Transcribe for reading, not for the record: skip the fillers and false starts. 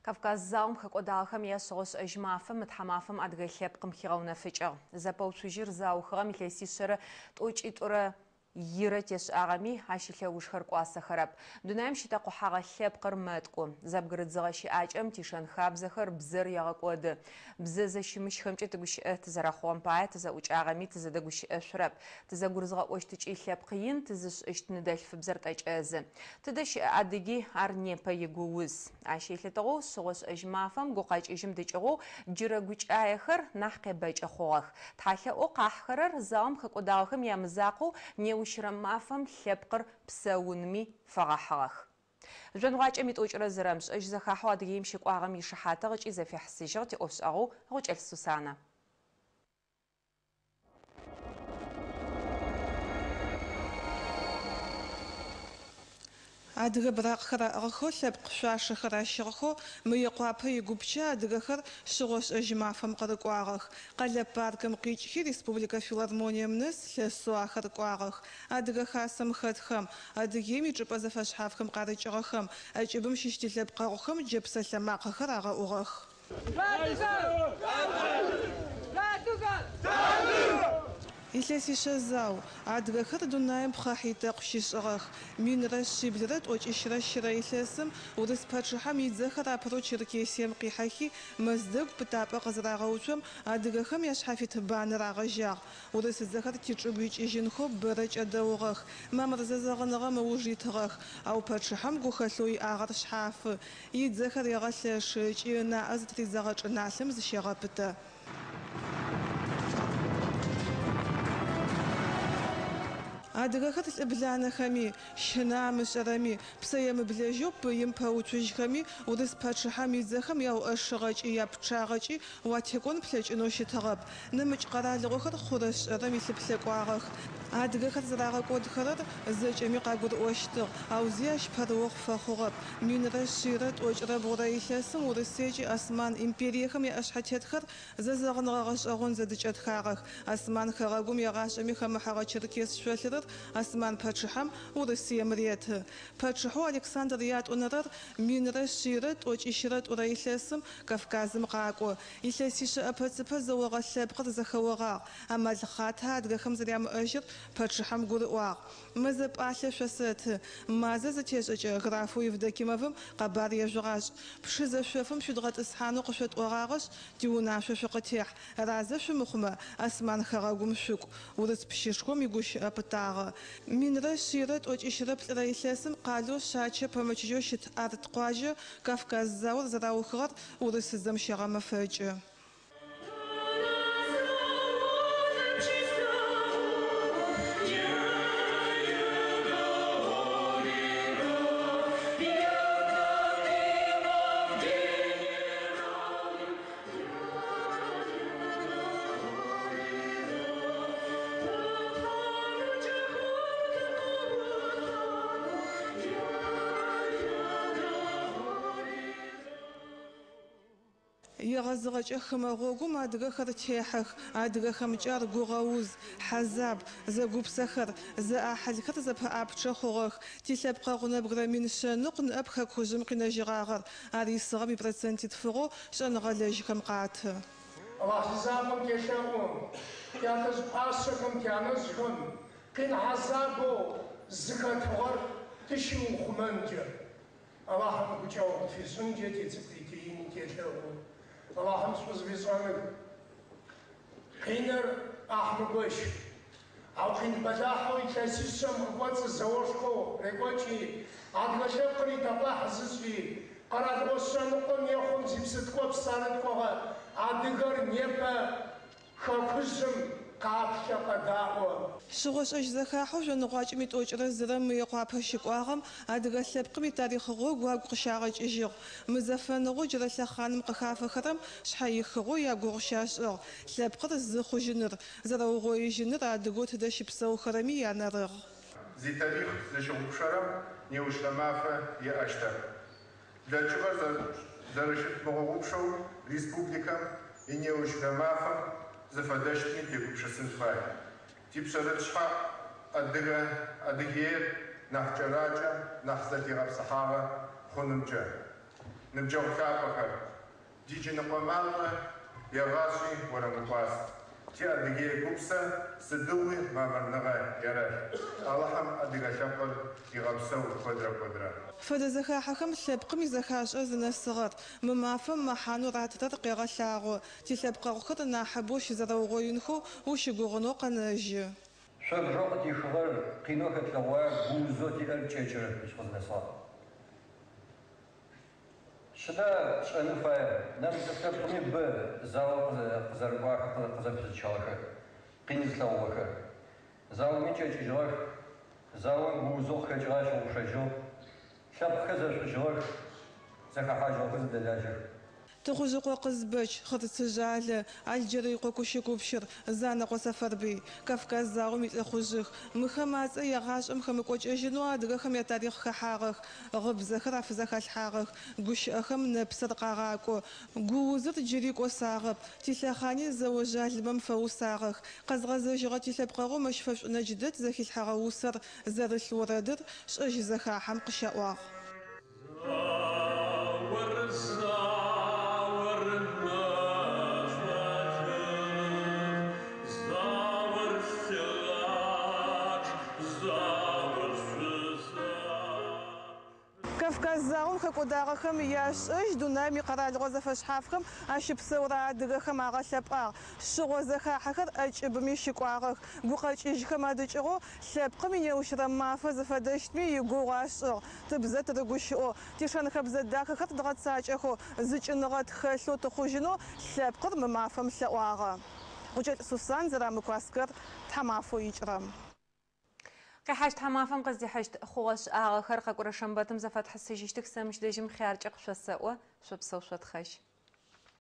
Кавказ заом хэкӏодагъэхэм яшъыгъо-шӏэжь мафэ мы тхьамафэм адыгэ лъэпкъым хигъэунэфыкӏыгъ. Зэпэуцужьыр заухыгъэм илъэсишъэрэ тӏокӏитӏурэ ирэ тешӏагъэми, ащ илъэужхэр кӏуасэхэрэп. Дунаим щитэкъухьагъэ лъэпкъыр мэткӏу. Зэбгырыдзыгъэ щыӏакӏэм тишэн-хабзэхэр, бзэр егъэкӏоды. Бзэ зэщымыщхэмкӏэ тыгущыӏэ тызэрэхъугъэм пае тызэӏукӏагъэми тызэдэгущыӏэшъурэп. Тызэгурызгъэӏощт ыкӏи лъэпкъ ин тызышӏыщт ныдэлъфыбзэр тӏэкӏэзы. Тыдэ щыӏэ адыги ар непэ игууз. Ащ елъытыгъэу шъыгъо-шӏэжь мафэм гукъэкӏыжьым дыкӏыгъоу джырэ гукӏаехэр нахь къебэкӏы хъугъэх. Тхьалъэӏоу къахьхэрэр заом хэкӏодагъэхэм ямызакъоу неущрэ мафэм лъэпкъыр псэунми фэгъэхьыгъэх. Жъоныгъуакӏэм итӏокӏырэ зырэм шӏэжь зэхахьэу Адыгеим щыкӏуагъэм ишыхьатыгъ ыкӏи зэфихьысыжьыгъ тиӏофшӏэгъоу Гъукӏэлӏ Сусанэ. Адыгэ быракъхэр аӏыгъхэу, лъэпкъ шъуашэхэр ащыгъхэу Мыекъуапэ игупчэ адыгэхэр шъыгъо-шӏэжь мафэм къырыкӏуагъэх. Къэлэ паркым къикӏхи республикэ филармонием нэс лъэсэу ахэр кӏуагъэх. Адыгэ Хасэм хэтхэм, Адыгеим ичӏыпӏэ зэфэшъхьафхэм къарыкӏыгъэхэм, ӏэкӏыбым щыщ тилъэпкъэгъухэм джэпсэлъэ макъэхэр агъэӏугъэх. Илъэсишъэ зау, адыгэхэр дунаим пхъэхьитэкъу щишӏыгъэх. Минрэ шъиблырэ тӏокӏищрэ щырэ илъэсым урыс пачъыхьэм идзэхэр апэрэу Черкесием къихьэхи, Мэздэгу пытапӏэ къызырагъэуцом, адыгэхэм яшъхьафит банэ рагъэжьагъ. Урысыдзэхэр тичӏыгу икӏыжьынхэу бэрэ кӏэдэугъэх, мамыр зэзэгъыныгъэм ыуж итыгъэх, ау пачъыхьэм гухэлъэу иӏагъэр шъхьафы. Идзэхэр егъэлъэшы ыкӏи ынаӏэ зытыридзэгъэ чӏыналъэм зыщегъэпытэ. Адыгэхэр лӏыбланэхэми, щынэ амышӏэрэми, псэемыблэжьэу пыим пэуцужьхэми, урыс пачъыхьэм идзэхэм яуӏэшыгъэкӏи япчъагъэкӏи уатекӏон плъэкӏынэу щытыгъэп. Нэмыкӏ къэралыгъохэр хъурэ-шӏэрэм илъыплъэкӏуагъэх. Адыгэхэр зэрагъэкӏодхэрэр зэкӏэми къагурыӏощтыгъ, ау зи ащ пэрыохъу фэхъугъэп. Минрэ шъийрэ тӏокӏырэ бгъурэ илъэсым Урысые ыкӏи Осман империехэм яӏэшъхьэтетхэр зэзэгъыныгъэ гъэшӏэгъон зэдыкӏэтхагъэх. Осман хэгъэгум егъашӏэми хэмыхьэгъэ Черкес шъолъырыр Осман пачъыхьэм Урысыем реты. Пачъыхьэу Александр Ятӏонэрэр минрэ шъийрэ тӏокӏищырэ тӏурэ илъэсым Кавказым къакӏо. Илъэсишъэ ӏэпэ-цыпэ зэогъэ лъэпкъыр зэхэогъагъ. Амал хъатэ адыгэхэм зэрямыӏэжьыр пачъыхьэм гурыӏуагъ. Мэзэ пӏалъэ шъосэты. Мазэ зытешӏэкӏэ графэу Евдокимовым къэбар ежъугъашӏ. Пшызэ шъофым шъуидгъэтӏысхьанэу къышъотӏогъагъэшъ, тиунашъо шъукъытехь. Разэ шъумыхъумэ, Осман хэгъэгум шъукӏу. Урыс пщышхом игущыӏэ пытагъэ. Минрэ шъийрэ тӏокӏищырэ плӏырэ илъэсым къалэу Шъачэ пэмычыжьэу щыт Арт-къуаджэ Кавказ заор зэраухыгъэр урысыдзэм щегъэмэфэкӏы. Егъэзыгъэкӏэ хымэ гъогум адыгэхэр техьэх, адыгэхэмкӏэ ар гугъэуз, хьазаб, зэгупсэхэр, зэӏахьылхэр зэпэӏапчъэ хъугъэх. Тилъэпкъэгъу нэбгырэ 1100 ныӏэп хэкужъым къинэжьыгъагъэр, ар исыгъэм ипроцентитфыгъэу шӏэныгъэлэжьхэм къаты. Алахь закъом телъэӏу, тятэжъ пӏашъэхэм, тянэжъхэм къин хьазабэу зыхэтыгъэр тыщиухъумэнкӏэ, Алахьым гукӏэгъу къытфишӏынкӏэ тицӏыкӏуи тиини телъэӏу. Алахьым шӏу зыфишӏэных. Къиныр ӏахь мыгощ. Ау къин бэлахьэу илъэсишъэм къыкӏоцӏы зэошхоу рекӏокӏи, адыгэ лъэпкъыр итэкъуахь зышӏи, къэралыгъо шъэныкъом ехъум зипсы ткӏопс арыткӏогъэ адыгэр непэ хэкужъым къаплъэ, къэдаӏо. Шъыгъо-шӏэжь зэхахьэу жъоныгъуакӏэм итӏокӏырэ зырэм Мыекъуапэ щыкӏуагъэм адыгэ лъэпкъым итарихъ гъогу агу къыщагъэкӏыжьыгъ. Мызэфэныгъэу джырэ лъэхъаным къыхафэхэрэм шъхьэихыгъэу ягугъу щашӏыгъ. Лъэпкъыр зы хъужьыныр, зэрэугъоижьыныр адыгэу тыдэ щыпсэухэрэми янэрыгъ. Зитарихъ зыщыгъупшэрэм неущрэ мафэ иӏэщтэп. Блэкӏыгъэр зэрэщытмыгъэгъупшэу республикэм инеущрэ мафэм зыфэдэщтми тегупшысын фай. Типшъэрылъ шъхьаӏ Адыгэ Адыгеир нахь кӏэракӏэ, нахь зэтегъэпсыхьагъэ хъунымкӏэ. Ныбджэгъу лъапӏэхэр, тиджэныкъо машӏо егъашӏи орэмыкӏуас. Ти Адыгее гупсэ сыдигъуи мамырныгъэ ерэлъ. Алахьым адыгэ лъэпкъыр егъэпсэу куэдрэ-куэдрэ. Фэдэ зэхахьэхэм лъэпкъым изэхашӏэ зынэсыгъэр, мы мафэм мэхьанэу ратырэр къегъэлъагъо, тилъэпкъэгъухэр нахьыбэу щызэрэугъоинхэу ущыгугъынэу къэнэжьы. Шъобжэу къытихыгъэр къинэу хэтлъэгъуагъэр, гуузэу тиӏэр кӏэкӏырэп мыщ къызнэсыгъэм. Сыда тшӏэнэу фаер? Нэмыкӏ цӏыф лъэпкъми бэ заор къызэрыкӏуахэр къызэпызычыгъэхэр, къин зылъэгъугъэхэр. Заоми кӏэкӏыжьыгъэх, заом гуузэу къыхэкӏыгъэр ащыгъупшэжьыгъ, лъэпкъхэр зэшӏужьыгъэх, зэхэхьажьыгъэхэу зэдэлажьэх. Тыгъужъыкъо Къызбэч, Хъырцыжъ Алэ, Алджэрыикъо Кущыкупщыр, Занэкъо Сэфэрбый, Кавказ заом илӏыхъужъых. Мыхэм ацӏэ егъашӏэм хэмыкӏокӏэжьынэу адыгэхэм ятарихъ хэхьагъэх, гъыбзэхэр афызэхалъхьагъэх, гущыӏэхэм нэпсыр къагъакӏо. Гуузыр джыри кӏосагъэп, тилъэхъани зэо жъалымэм фэусагъэх. Къэзгъэзэжьыгъэ тилъэпкъэгъу Мэщфэшӏу Нэдждэт зэхилъхьэгъэ усэр зэрылъ орэдыр шӏэжь зэхахьэм къыщаӏуагъ. Заор, заор мэшӏолы, заор лъыгъачъ, заор шъузаб. Кавказ заом хэкӏодагъэхэм яшӏэжь дунаим икъэралыгъо зэфэшъхьафхэм ащыпсэурэ адыгэхэм агъэлъэпӏагъ. Шъыгъо зэхахьэхэр ӏэкӏыбыми щыкӏуагъэх. Гукъэкӏыжьхэм адыкӏыгъэу лъэпкъым инеущрэ мафэ зыфэдэщтми игугъу ашӏыгъ. Тыбзэ тырыгущыӏэу, тишэн-хэбзэ дахэхэр дгъэцакӏэхэу, зыкӏыныгъэ тхэлъэу тыхъужьынэу лъэпкъыр мы мафэм лъэӏуагъэ. Гъукӏэлӏ Сусан, Зэрамыку Аскэр, тхьамафэу икӏырэм. Къихьащт тхьамафэм къыздихьыщт хъугъэ-шӏагъэхэр къэкӏорэ шэмбэтым зэфэтхьысыжьыщтых. Сэ мыщ дэжьым хъяркӏэ къышъосэӏо, шъопсэу, шъотхъэжь.